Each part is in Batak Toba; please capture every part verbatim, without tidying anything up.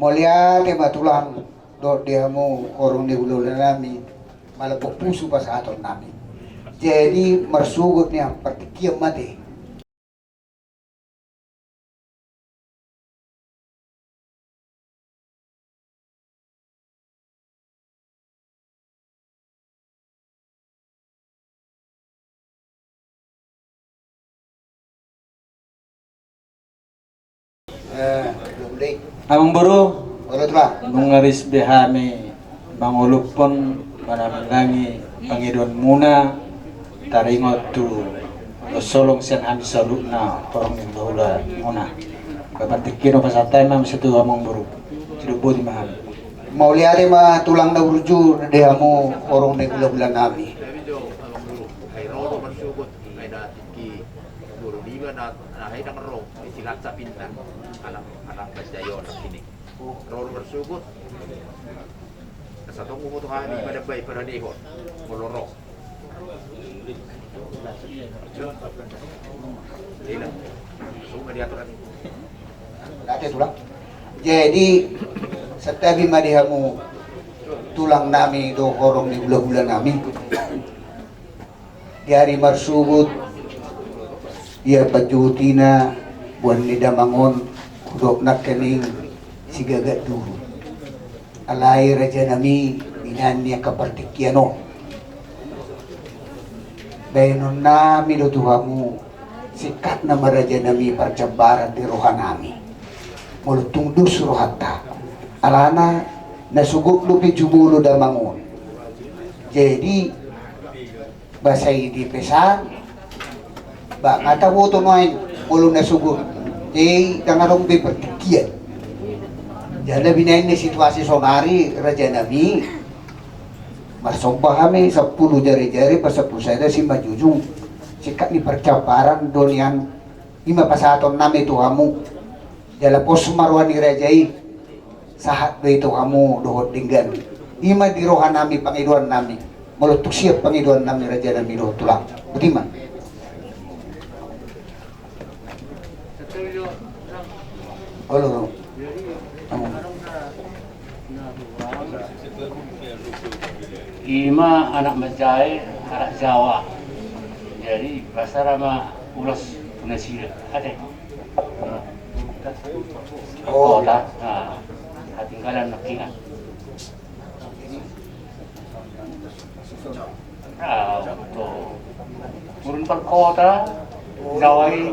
Mauliate ma tulang, dohot di hamu horong ni hulahula nami, malambok pusu pasahaton nami. Jadi marsogot nian, partingkian ma ate. Amang boru, nunga ris be hami mangolophon, manambilangi pangidoanmuna, taringot tu holong sian hami saluhutna horong ni hulahulamuna. Partingkian on pasahat hami ma muse tu amang boru. Sidok boti ma hami. Mauliate ma tulang na burju di hamu horong ni hulahula nami. Ai ro do marsogot, ai na tingki boru niba na, na hai dang ro, di Cilacap inna, anak, anak Panjaion na kini. Ro do marsogot. Na satongkin ma tu hami, madambai paradehon molo ro. Ate tulang. Jadi santabi ma di hamu tulang nami dohot horong ni hulahula nami. Di ari marsogot, ia panjuhutina boan ni damang on, hudok nangkining sigagat duhut. Alai raja nami, binahen ni angka partingkian on, bahenon nami do tu hamu, singkatna ma raja nami parjambaran di roha nami. Molo tung dos rohanta, alana na sogot dope jumolo damang on. Jadi ba sai dipesan, ba nga taboto nuaeng molo na sogot, jadi dang adong be partingkian. Jala binahen ni situasi sonari raja nami, marsomba hami sampulu jarijari, pasampulu sada simanjujung, singkat ni parjambaran do nian. I ma pasahaton nami tu hamu. Jala pos ma roha ni raja i, sahat do i tu hamu dohot denggan. I ma di roha nami pangidoan nami. Molo tung siap pangidoan nami raja nami dohot tulang, boti ma. Olo, olo. I ma anak manjae, anak Jawa. Jadi bahasa ra ma ulos tu nasida. Ate. Kota, nah, hatinggalan nangkiningan. Ah, to. Gurun parkota, Jawa i.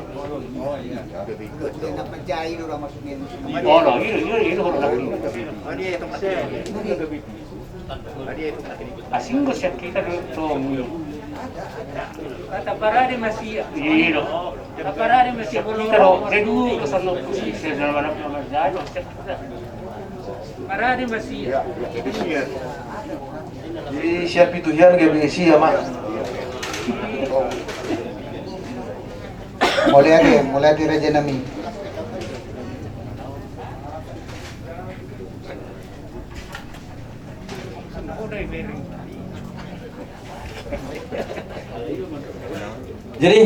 Olo, iro, iro, iro, iro. Asing do sian hita do, to. Kata parade ma sia. Iro. Kata parade ma sia. Hita do, jadi do, sana posisi, sana mana, mana, jadi do, sian hita. Parade ma sia. Jadi sian pitu hian gabe sia ma. Mauliate, mauliate raja nami. Jadi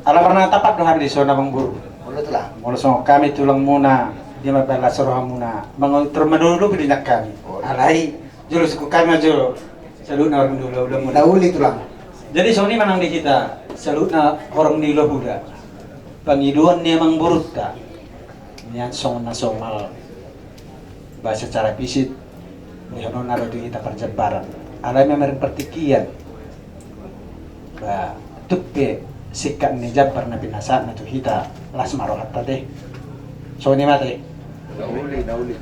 ala marnatapat do hami dison amang boru. Molo songon hami tulangmuna, dia ma bahen las rohamuna, mangatur manolopi do nian hami. Alai jolo sungkun hami ma jolo saluhutna horong ni hulahulamuna. Na uli tulang. Jadi songon i ma nang di hita saluhutna horong ni hulahula. Pangidoan ni amang borunta nian songon na somal. Ba secara fisik, dibahenonna do tu hita parjambaran. Alai memang partingkian, ba tung pe singkat ni jambar na pinasahatna tu hita, las ma rohanta ate. Songon i ma ate. Na uli, na uli.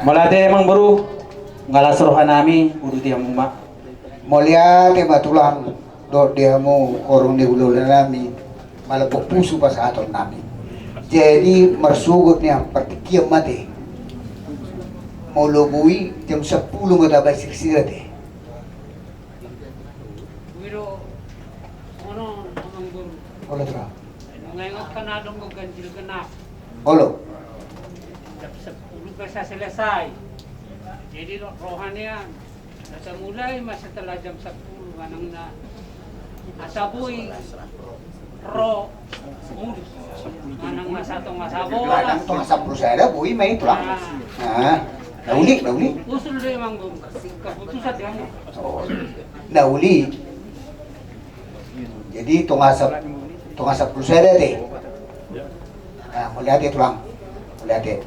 Mauliate amang boru, nga las roha nami, uduti hamu ma. Mauliate ma tulang, dohot di hamu horong ni hulahula nami, malambok pusu pasahaton nami. Jadi marsogot nian, partingkian ma ate. Molo boi jam sampulu ma taba sirsir ate. Boi do on amang boru. Olo tulang. Nunga ingot kan adong do ganjil genap. Olo. Jam sampulu pe sai selesai. Jadi roha nian. Asa mulai ma setelah jam sampulu manang na asa boi. Ro, mudi. Manang masa tong masa bola. Manang tong masa puluh sada, boi ma i, Tulang. Ah. Ah, na uli, na uli. Usul do, Amangboru. Keputusan do, Amang. Oh, na uli. Jadi, tong masa, tong masa puluh sada, ate. Nah, mauliate, Tulang. Mauliate.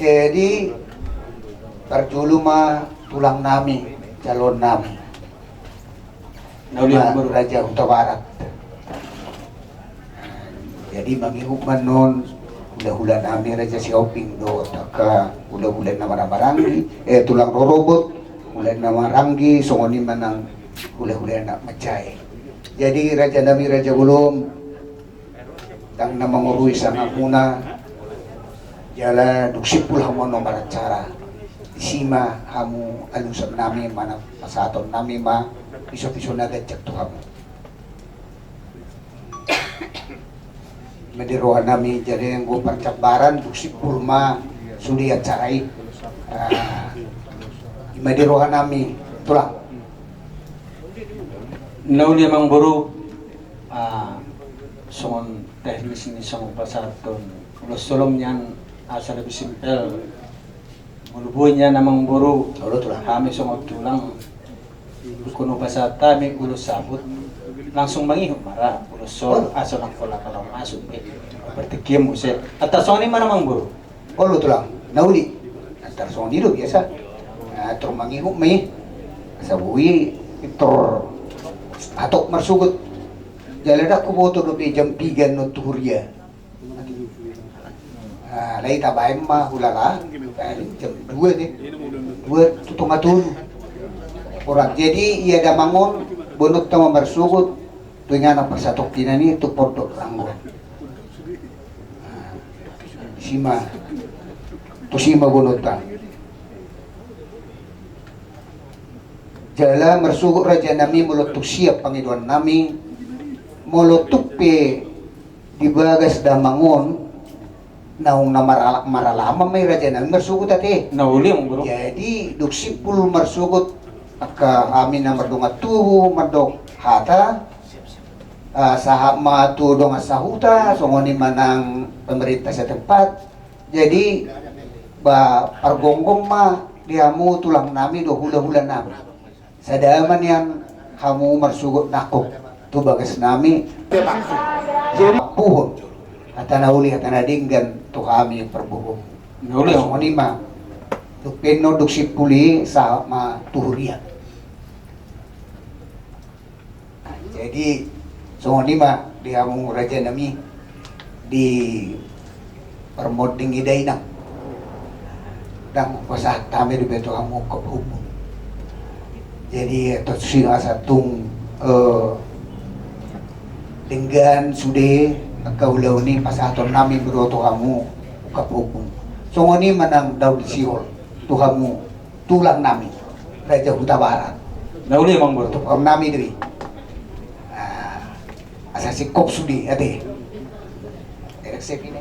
Jadi, parjolo ma tulang nami, calon nami. Na uli, Amangboru. Raja Hutabarat. Jadi, mangihut ma annon hulahula nami Raja Sihombing dohot angka hulahula na marhahamaranggi, eh, tulang rorobot, hulahula na marhahamaranggi, songon i ma nang hulahula na manjae. Jadi, raja nami, Raja Bolon, ndang na mangorui sangapuna, jala dung simpul hamu annon maracara, disi ma hamu alusan nami, manang pasahaton nami ma piso-piso na ganjang tu hamu. I ma di roha nami, jala anggo parjambaran dung simpul ma sude acara i. Ah, i ma di roha nami, Tulang. Na uli, Amangboru. Ah, songon teknis ni songon pasahaton ulos holong nian, asa lebih simpel. Molo boi nian, Amangboru, olo, Tulang, hami songon tulang, ingkon hupasahat hami ulos saput, langsung mangihut ma ra ulos holong, asa nang pola-pola masuk be partingkian muse. Antar songon i ma, Amangboru. Olo, Tulang, na uli. Antar songon i do biasa. Nah, tor mangihut ma i. Asa boi tor hatop marsogot. Jala ndang huboto dope jam piga annon tu huria. Ah, alai tabaen ma hulala, paling jam dua deh. Dua tu tonga tolu. Horas. Jadi, ia damang on, boanonta ma marsogot tu inganan parsatongkinan i tu Pondok Ranggon. Ah, tusi ma, tusi ma boanonta. Jala marsogot, raja nami, molo tung siap pangidoan nami, molo tung pe di bagas damang on, naung na marala-, maralaman ma i, raja nami, marsogot, ate. Na uli, Amangboru. Jadi, dung simpul marsogot angka hami na mardongan tubu, mandok hata, ah, sahat ma tu dongan sahuta, songon i ma nang pemerintah setempat. Jadi, ba, pargomgom ma di hamu tulang nami dohot hulahula nami. Sada ma nian hamu marsogot nangkok tu bagas nami. Jadi, puhun hata na uli, hata na denggan tu hami parbohom. Na uli. Songon i ma. Dung pe annon, dung simpul i, sahat ma tu huria. Jadi, songon i ma di hamu, raja nami, di parmonding i, dainang. Ndang hupasahat hami dope tu hamu ungkap ombun. Jadi, tusi asa tung, eh, denggan sude angka ulaon i, pasahaton nami ma dohot tu hamu ungkap ombun. Songon i ma nang daon sihol tu hamu tulang nami, Raja Hutabarat. Na uli, Amangboru. Tulang nami do i. Ah, asa singkop sude, ate. Ereksep ini.